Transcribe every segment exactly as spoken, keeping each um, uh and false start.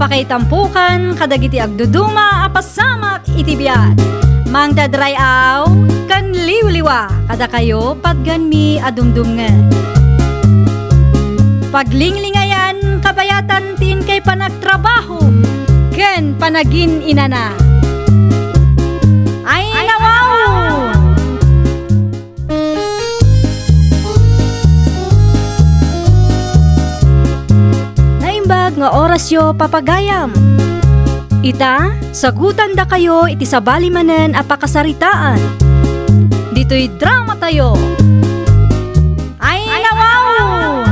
Pakaitampokan kadagiti agduduma a pasamak iti biag. Mangted ray-aw ken liwliwa kadakayo patganmi a dumdumngeg. Paglinglingayan kabayatan ti inkay panagtrabaho ken panagin-inana. Ay, nawaw! Naimbag nga orasyo, papagayam. Ita, sagutandakayo iti sabali manen a pakasaritaan. Ditoy dramatayo. Ay, nawaw!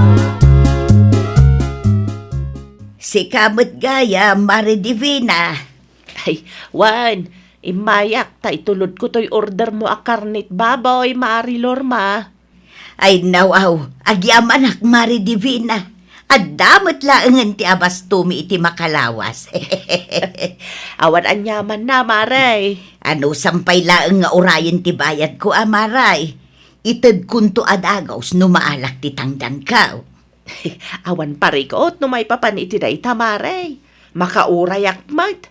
Sika met gayam, Mare Divina. Ay, wen, immayak ta itulodko toy ordermo a karnit baboy, Mari Lorma. Ay, nawaw, agyamanak, Mari Divina. Adda met laengen ti abastomi iti makalawas. Awan aniamanna, Mare. Anusam pay laeng nga urayen ti bayadko a, Mare. Itedkonto a dagus no maalak ti tangdanko. Awan parikut no maipapan iti dayta, Mare. Makaurayak met.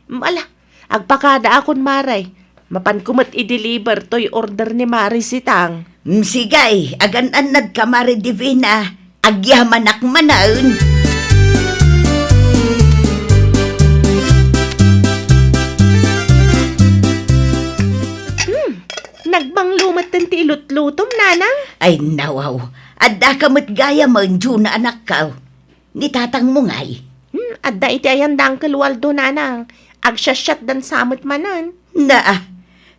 Ala, agpakadaakon, Mare. Mapanko met i-deliver toy order ni Mare Sitang. Mm, sige, agan-annadka, Mare Divina. Agyamanak manen. Hmm, nagbanglo metten ti ilutlutom, Nanang. Ay, nawaw. Addaka met gayamen, Juna, anakko. Ni tatangmo ngay? Hmm, adda iti ayan da Uncle Waldo, Nanang. Agsiasiatdan sa met manen. Naa,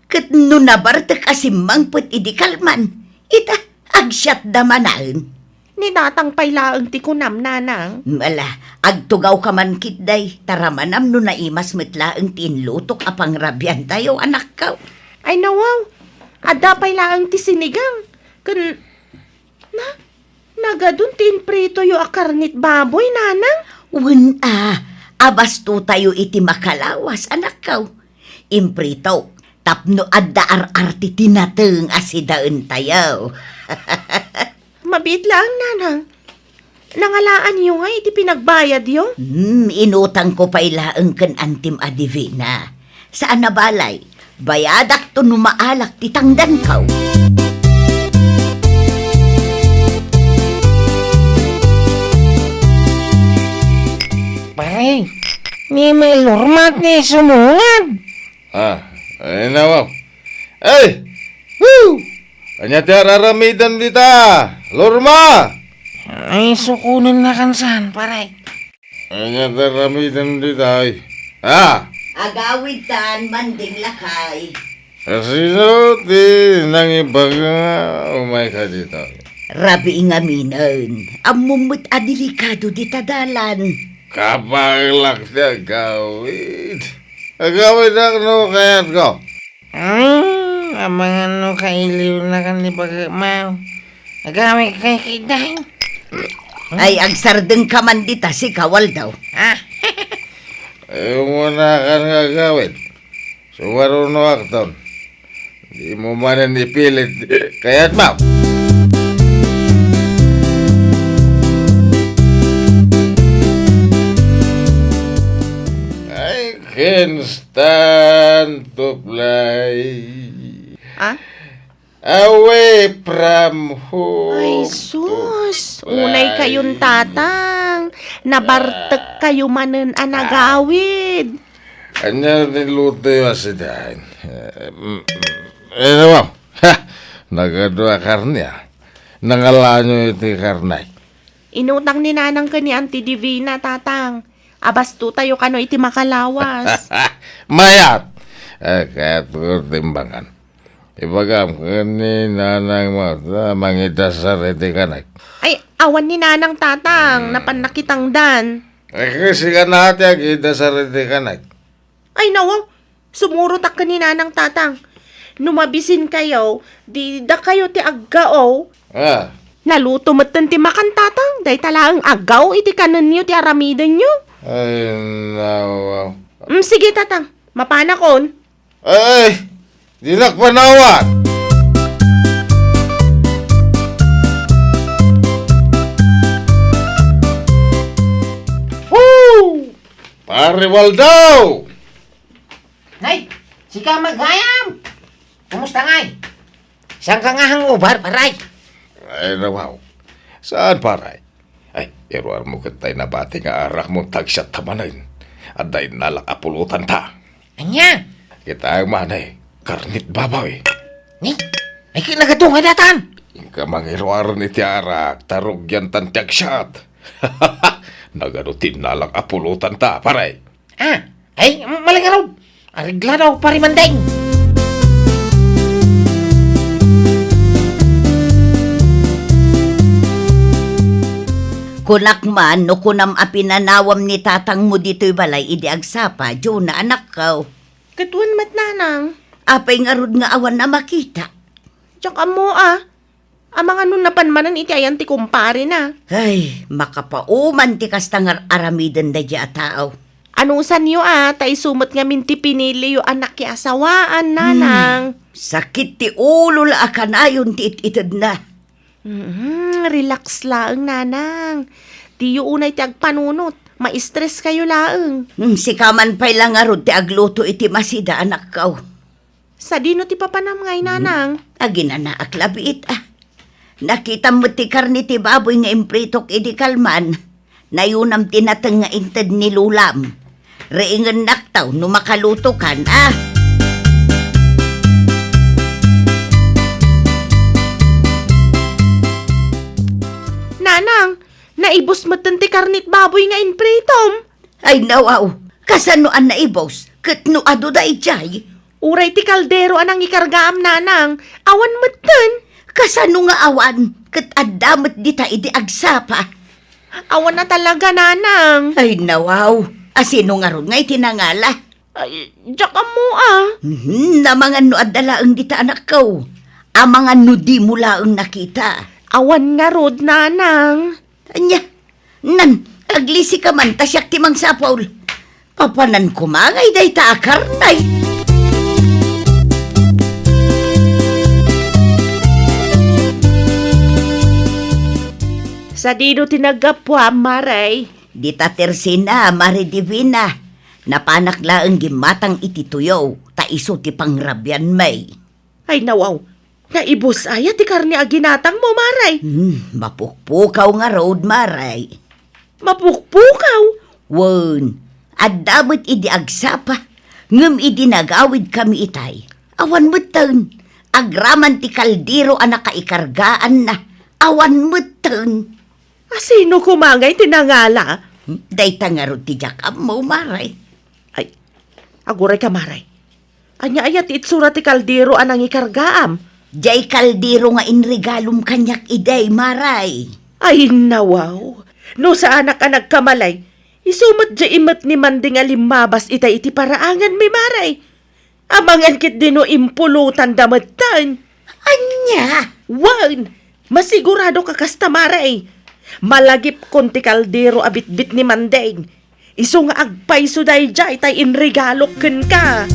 ket no nabartek a simmangpet idi kalman, ita, agsiatda manen. Ni tatang pay laeng ti kunam, Nanang. Ala, agtugawka man ketdi, ta ramanam no naimas met laeng ti inlutok a pangrabiantayo, anakko. Ay, nawaw. Adda pay laeng ti sinigang. Ken, na, nagadun ti impritoyo a karnit baboy, Nanang? Wen a, abastotayo iti makalawas, anakko. Impritok, tapno adda ar-ar ti tinateng a sidaentayo. Mabiit laeng, Nanang. Nangalaanyo ngay iti pinagbayadyo? Hmm, inutangko pay laeng ken Antim a Divina. Saan a balay, bayadakto no maalak ti tangdanko. Pare, ni Mel Lorma ti sumungad. Ah, ay, nawaw. Ay! Woo! Ania ti ar-aramidem dita, Lorma? Ay, sukonen na kansan, pare. Ania ti ar-aramidem dita, ay? Ha? Agawidtan, Manding Lakay. Sino ti nangibaga nga umayka dita? Rabii ngaminen, ammom met a delikado dita dalan. Kabaelak ti agawid. Agawidak no kayatko. Hmm, amangan no kailiwnakan ni Bagmaw. Agawid kay kiday. Ay, agsardengka man dita, sika, Waldo. Ah. Ay, umunakan nga agawid. Sumarunoakton. Dimo manen ipilit. Kayatmo. Ay, ken stand to play. Ah? Away from home. Ay, sus. Unay kayon, Tatang. Nabartek kayo manen a nagawid. Ania ti lutoyo a sidaen? Eh, mm, mm. Eh, nawa. Ha! Nagadu a karne, ah. Nangalaanyo iti karne. Inutang ni Nanang ken ni Auntie Divina, Tatang. Abastotayo kano iti makalawas. Mayat! Eh, kayatko timbangan. Ibagam ken ni Nanang mo ta mangidasar iti kanek. Ay, awan ni Nanang, Tatang. Hmm. Napan nakitangdan. Eh, kasi ka na ti agidasar iti kanek. Ay, nawa. Sumurotak ken ni Nanang, Tatang. No mabisin kayo, di dakayo ti aggaw. Ah. Naluto metten ti makan, Tatang. Dayta laeng aggaw iti kanenyo ti aramidenyo. Ay, nawa. Mm, sige, Tatang. Mapanakon. Ay, dinak panawan. Woo! Rivaldo! Nay, sika met gayam! Kumusta ngay? Saan ka nga hangover, paray? Ay, nawaw. Saan, paray? Ay, iruarmo ket tay nabati nga arak mo tagsiat ta manen. Adda innalak a pulotanta. Ania? Kita man, eh, karnit baboy. Ni? Ay, kinagato nga datan? Inka mangiruaren iti arak, ta rugiantan ti agsiat. Nagano ti innalak a pulotanta, paray? Ah, ay, malingarod. Areglado, Pari Mandeng. Kunak man, no kunam a pinanawam ni tatangmo ditoy balay idi agsapa, Jonah, anakko. Ket wen met, nanang. Apay ngarud nga awan a makita? Diak ammo a. Amangan no napan manen iti ayan ti kumparena. Ay, makapauman ti kasta nga ar-aramiden daydiay a tao. Anusanyo a, ta isu met ngamin ti piniliyo a nakiasawaan, nanang. Hmm, sakit ti ulo la a kanayon ti it-itedna. Mm, relax laeng, nanang. Diyo unay ti agpanunot. Ma-stress kayo laeng. Hmm, sika man pay la ngarud ti agluto iti masida, anakko. Sadino ti papanam ngay, nanang? Aginanaak la biit, a. Nakitam met ti karne ti baboy nga impritok idi kalman. Nayunam ti nateng nga inted ni lulam. Reengennakto no makalutokan, a. Nanang, naibus metten ti karne ti baboy nga impritom. Ay, nawaw, kasano a naibus? Ket no adu daydiay? Uray ti kaldero a nangikargaam, nanang, awan metten. Kasano nga awan? Ket adda met dita idi agsapa. Awan a talaga, nanang. Ay, nawaw, a sino ngarud nga iti nangala? Ay, diak ammo a. Mhm, amangan no adda laeng dita, anakko. Amangan no dimo laeng nakita. Awan ngarud, nanang. Ania, nan, aglisika man ta siak ti mangsapul. Papananko man ngay dayta a karne. Sadino ti naggapuam, Mare? Dita Tersina, Mare Divina. Napanak laeng gimmatang iti tuyo, ta isu ti pangrabianmi. Ay, nawaw. Naibus aya ti karne a ginatangmo, Mare? Hmm, mapukpukaw ngarud, Mare. Mapukpukaw? Wen, adda met idi agsapa, ngem idi nagawidkami itay, awan metten. Agraman ti kaldero a nakaikargaanna, awan metten. A sino koma ngay ti nangala? Hmm, dayta ngarud ti diak ammo, Mare. Ay, agurayka, Mare. Ania aya ti itsura ti kaldero a nangikargaam? Diay kaldero nga inregalom kaniak idi, Mare. Ay, nawaw. No saanak a nagkamali, isu met diay imet ni Manding a limmabas itay iti paraanganmi, Mare. Amangan ketdi no impulotanda metten. Ania? Wen, masigurado ka kasta, Mare. Malagipkon ti kaldero a bitbit ni Manding. Isu nga agpayso daydiay tay inregalok kenka.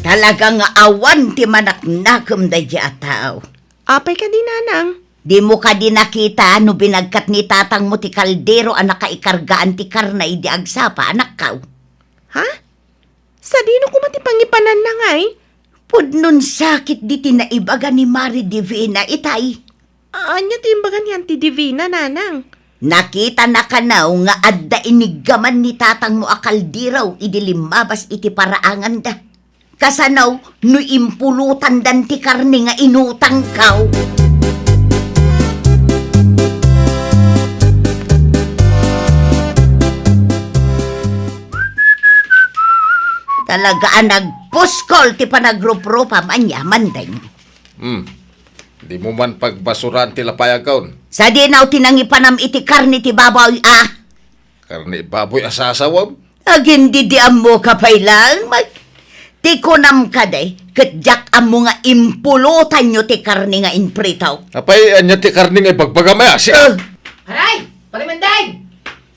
Talaga nga awan ti manaknakem daydiay a tao. Apay kadi, nanang? Dimo kadi nakita no binagkat ni tatangmo ti kaldero a nakaikargaan ti karne idi agsapa, anakko? Ha? Sadino koma ti pangipananna ngay? Pudno sakit diti naibaga ni Mare Divina itay. Ania ti imbaga ni Auntie Divina, nanang? Nakitana kano nga adda iniggaman ni tatangmo a kaldero idi limmabas iti paraanganda. Kasano no impulotandan ti karne nga inutangko? Talaga a nagpuskol ti panagruprupam ania, Mandeng. Hmm. Dimo man pagbasuran ti lapayagkon. Sadino ti nangipanam iti karne ti baboy a? Karne baboy a sasawem? Agin-, di, di ammoka pay laeng, may. Ti kunam kadi, ket diak ammo nga impulotanyo ti karne nga imprito. Apay, ania ti karne nga ibagbagam aya, si- Eh. Aray! Pari Mandeng!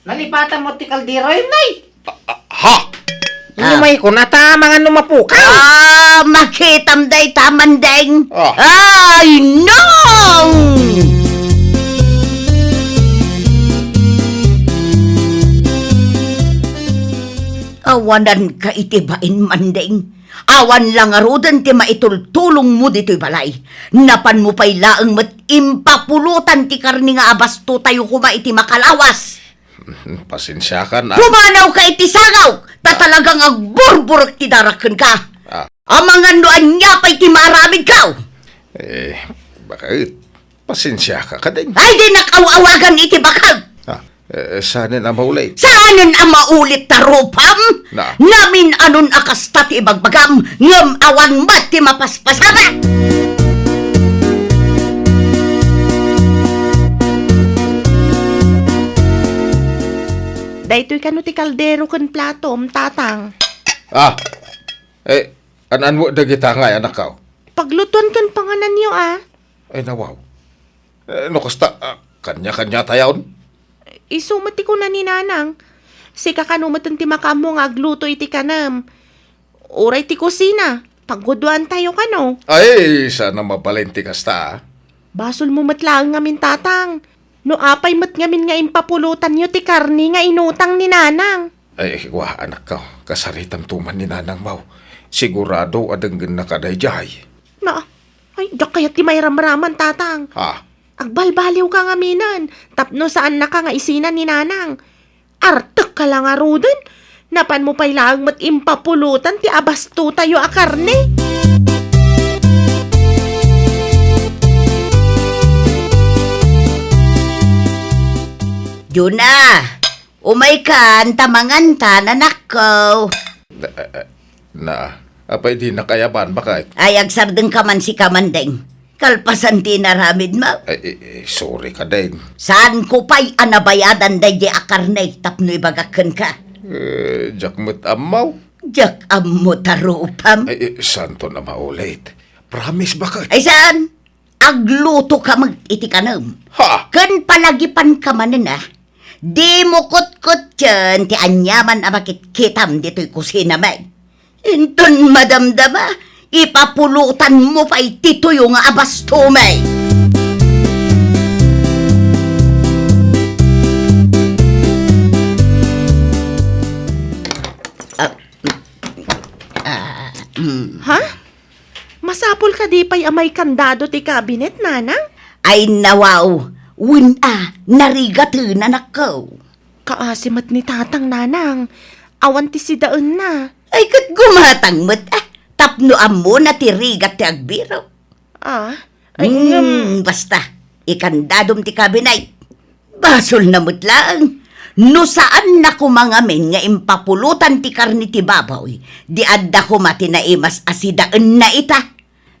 Nalipatanmo ti kaldero, nay? Ah, ah, ha? Ah. Umay ko na ta, amangan no mapukaw. Ah, makitam dayta, Mandeng. Ah. Ay, no! Awananka iti bain, Mandeng. Awan la ngaruden ti maitultulongmo ditoy balay. Napanmo pay laeng met impapulotan ti karne nga abastotayo koma iti makalawas. Pasensiakan, ah. Pumanawka iti sangawk, ta talagang agburburek ti darak kenka. Ah. Amangan no ania pay ti maaramidko. Eh, bakit? Pasensiaka kadeng. Ay, dinak aw-awagan iti bakag. Ah, eh, saanen a maulit? Saanen a maulit ta rupam? Na. Namin-anon a kasta ti ibagbagam, ngem awan met ti mapaspasamak. Daytoy kano ti kaldero ken platom, Tatang? Ah, eh, an-anmo dagita ngay, anakko? Paglutuan ken pangananyo, a. Ay, nawaw. Eh, no kasta, ah, kanya-kanya tayon? Isu met ti kuna ni Nanang. Sika kano met ti makaammo nga agluto iti kanem. Uray ti kusina, pagguduantayo kano. Ay, saan a mabalin ti kasta, ah. Basolmo met laeng ngamin, Tatang. No apay met ngamin nga impapulotanyo ti karne nga inutang ni Nanang. Ay, wa, anakko, kasaritamto man ni Nanangmo. Sigurado a denggennaka daydiay. Na, ay, diak kayat ti mairamraman, Tatang. Ha? Agbalbaliwka ngaminen, tapno saannaka nga isina ni Nanang. Artekka la ngaruden, napanmo pay laeng met impapulotan ti abastotayo a karne. Juna, umaykan ta mangantan, anakko. Na, apay dinak ayaban, baket? Ay, agsardengka man sika, Mandeng. Kalpasan ti inaramidmo. Ay, eh, eh, sorry kadeng. Saanko pay a nabayadan daydiay a karne tapno ibagak kenka? Eh, diak met ammo. Diak ammo ta rupam. Ay, eh, saanton a maulit? Promise, baket? Ay, saan? Aglutoka met iti kanem. Ha? Ken palagipanka manen, a. Dimo kutkutten ti aniaman a makitkitam ditoy kusinami. Inton madamdama, ipapulotanmo pay ti tuyo nga abastomi. Ah, ah, mm. Ha? Masapul kadi pay a maikandado ti kabinet, Nanang? Ay, nawaw, wen a, narigaten, anakko. Kaasi met ni Tatang, Nanang. Awan ti sidaenna. Ay, ket gumatang met, a, tapno ammona ti rigat ti agbirok. Ah, ay, ngem. Hmm, basta, ikandadom ti kabinet. Basolna met laeng. No saanna koma ngamin nga impapulotan ti karne ti baboy, di adda koma ti naimas a sidaenna ita.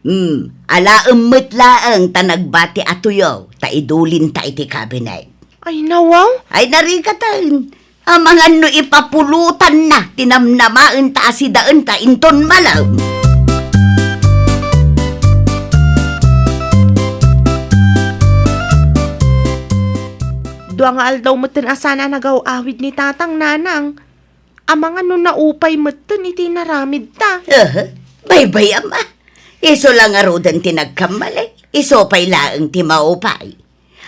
Hmm, alaem met laeng ta nagbati a tuyo, ta idulinta iti kabinet. Ay, nawaw? Ay, narigaten. Amangan no ipapulotanna ti namnamaenta a sidaenta inton malem. Dua nga aldaw metten a saan a nagaw-awid ni Tatang, Nanang. Amangan no naupay metten iti inaramidta. Aha, baybay-am a. Isu la ngaruden ti nagkammalek, isu pay laeng ti maupay.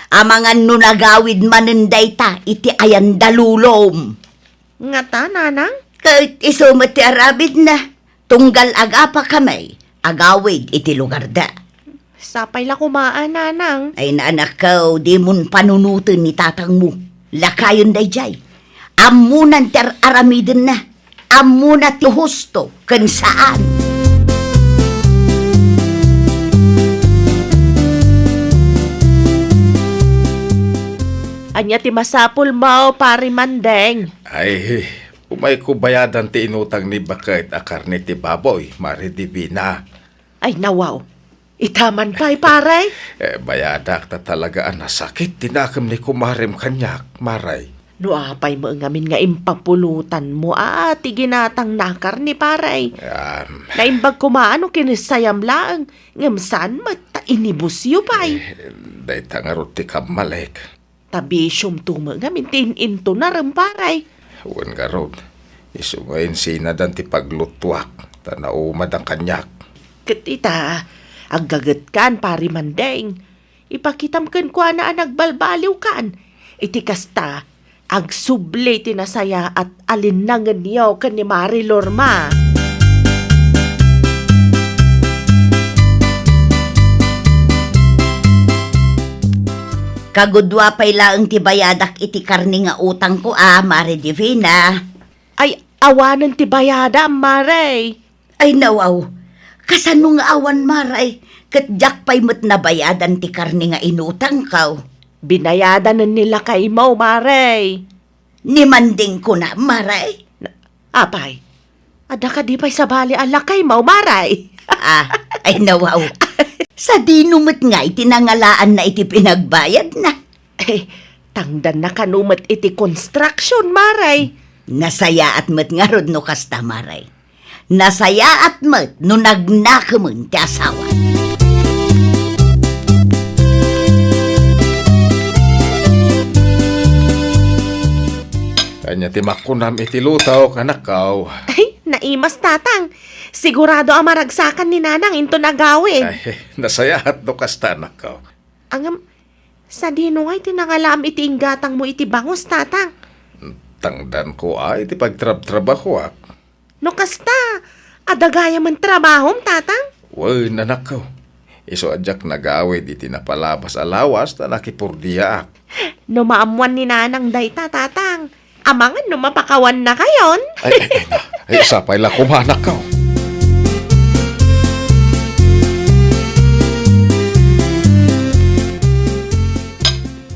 Amangan no nagawid manen dayta iti ayanda lulom. Ngata, Nanang? Ket isu met ti aramidna. Tunggal agapakami, agawid iti lugarda. Sapay la koma a, Nanang. Ay, anakko, dimon panunoten ni tatangmo. Lakayen daydiay. Ammonan ti ar-aramidenna. Ammona ti husto ken saan. Ania ti masapulmo, Pare Mandeng? Ay, umayko bayadan ti inutang ni baket a karne ti baboy, Mare Divina. Ay, nawaw. Ita man pay, pare? Eh, bayadak ta talaga a nasakit ti nakem ni kumarem kaniak, Mare. No apay met ngamin nga impapulotanmo a ti ginatangna a karne, pare. Am. Naimbag koma no kinessayam laeng, ngem saan met ta inibusyo pay. Eh, dayta ngarud ti kammalek. Ta bisiomto met ngamin ti in-intonarem, pare. Wen ngarud, isu nga insinadan ti paglutuak, ta naumadan kaniak. Ket ita, aggagetkan, Pare Mandeng. Ipakitam kenkuana a nagbalbaliwkan. Iti kasta, Agsubli ti nasayaat a linnangenyo ken ni Mari Lorma. Kagudua pay laeng ti bayadak iti karne nga utangko a, Mari Divina. Ay, awanen ti bayadam, Mari. Ay, nawaw. Kasano nga awan, Mari? Ket diak pay met nabayadan ti karne nga inutangko. Binayadanen ni lakaymo, Mari. Ni Manding kuna, Mari? Na, apay, adda kadi pay sabali a lakaymo, Mari? Ah, ay, nawaw. Sadino met ngay ti nangalaanna iti pinagbayadna? Eh, tangdanna kano met iti construction, Mari. Nasayaat met ngarud no kasta, Mari. Nasayaat met no nagnakemen ti asawa. Ania ti makunam iti lutaok, anakko? Ay, naimas, Tatang. Sigurado a maragsakan ni Nanang inton agawid. Ay, nasayaat no kasta, anakko. Ngem, sadino ngay ti nangalaam iti inggatangmo iti bangus, Tatang? Tangdanko ay ti pagtrabtrabahoak. No kasta, adda gayamen trabahom, Tatang? Wen, anakko. Isu a diak nagawid iti napalabas a lawas ta nakipurdiaak. No maammuan ni Nanang dayta, Tatang, amangan no mapakawannakayon. Ay, ay, ay, na. Ay, sapay la koma, anakko.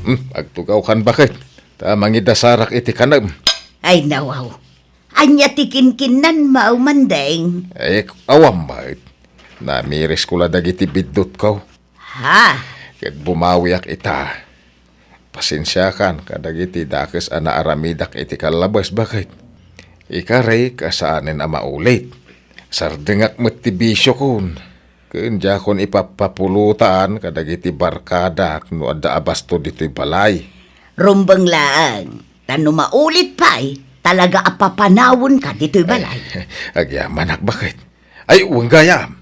Hmm, agtugawkan, baket. Ta mangidasarak iti kanem. Ay, nawaw. Ania ti kinkinnanmo, Manding? Eh, awan met. Namirisko la dagiti biddutko. Ha? Ket bumawiak ita. Pasensiakan kadagiti dakes a naaramidak iti kallabes, baket. Ikarik a saanen a maulit. Sardengak met ti bisiokon. Ken diakon ipapapulutan kadagiti barkadak no adda a basto ditoy balay. Rumbeng laeng, ta no maulit pay, talaga a papanawenka ditoy balay. Ay, agyamanak, baket. Ay, wen gayam.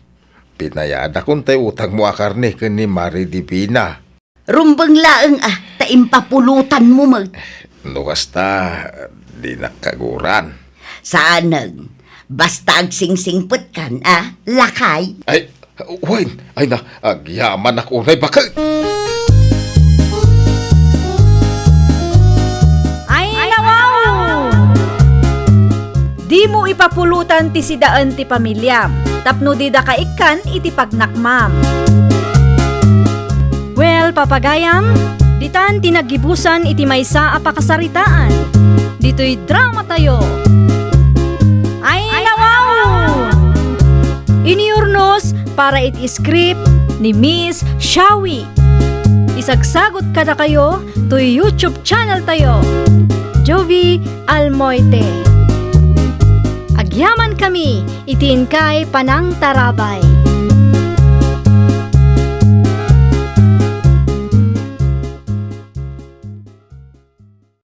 Pinayadakon tay utangmo a karne ken ni Mari Divina. Rumbeng laeng a, ta impapulutanmo met. No kasta, dinak kaguran. Saanen, basta agsingsingpetkan a, lakay. Ay, wen, ay na, agyamanak unay, baket. Ay, nawaw! Dimo ipapulutan ti sidaen ti pamiliam, tapno didaka ikkan iti pagnakmam. Well, papagayam, ditan ti naggibusan iti maysa a pakasaritaan. Ditoy dramatayo. Ay, nawaw! Iniurnos para iti script ni Miss Shawi. Isagsagot kadakayo toy YouTube channel tayo, Jovie Almoite. Agyaman kami iti inkay panangtarabay.